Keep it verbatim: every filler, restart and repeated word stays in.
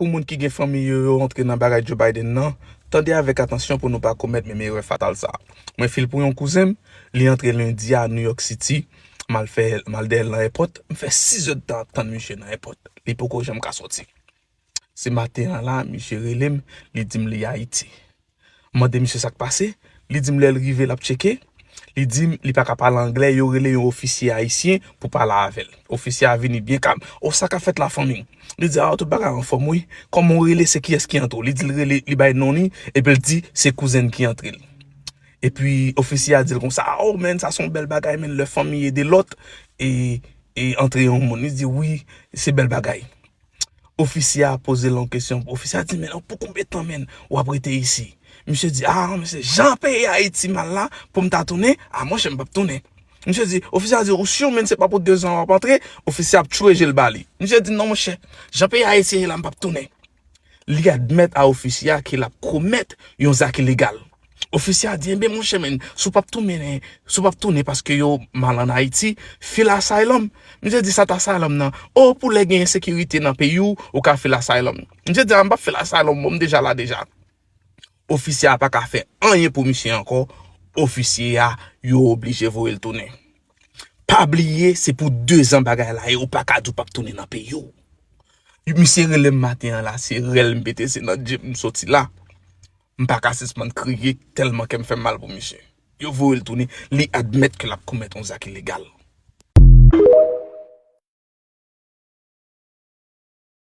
Pou moun ki gen fanmi yo, yo antre nan bagay Joe Biden nan, tande avèk atansyon pou nou pa komèt menm erè fatal sa a. Mwen fil pou yon kouzen m, li antre lendi a New York City, m al fè, m al dèyè l nan èpòt, m fè sis èdtan ap tann misye nan èpòt. Li poko janm ka sòti. Se maten an la, misye rele m, li di m li Ayiti. M mande misye sa k pase, li di m lè l rive l ap tcheke, li di m li pa ka pale anglè, yo rele yon ofisye ayisyen pou pale avè l. Ofisye a vini byen kalm. O, sa k ap fèt la fanmi? Li di, a, tout bagay anfòm wi. Kòman w rele, se kiyès ki antre w? Li di l rele, li bay non li, epi l di se kouzen l ki antre l. Epi ofisye a di l konsa, o men, sa se yon bèl bagay men, lè fanmi ede lòt, e, e antre yon moun. Li di wi, se bèl bagay. Ofisye a poze l yon kesyon. Ofisye a di, men, pou konbyen tan men w ap rete isi? Misye di, a, men se jan peyi Ayiti mal la, pou m ta tounen, a monchè, m p ap tounen. Misye di, ofisye a di, ou si men se pa pou dezan w ap antre? Ofisye a ap tchwe je l ba li. Misye di, non monchè, jan peyi Ayiti ye la, m p ap tounen. Li admèt a ofisye a ke l ap komèt yon zak ilegal. Ofisye a di, enben monchè men, si w p ap tounen, si w p ap tounen paske yo mal ann Ayiti, fil asylum. Misye di, sa t asylum nan? O, pou lè gen ensekirite nan peyi w, ou ka fil asylum. Misye di, a, m p ap fil asylum, bon, m deja la deja. Ofisye a pa ka fè anyen pou misye ankò. Ofisye a, yo oblije voye l tounen. Pa bliye, se pou dezan bagay la ye, ou pa ka di w p ap tounen nan peyi w. Misye rele m maten an la, se rèl m pete, se nan djep m soti la. M pa ka sispann kriye tèlman kè m fè m mal pou misye. Yo voye l tounen, li admèt ke l ap komèt yon zak ilegal.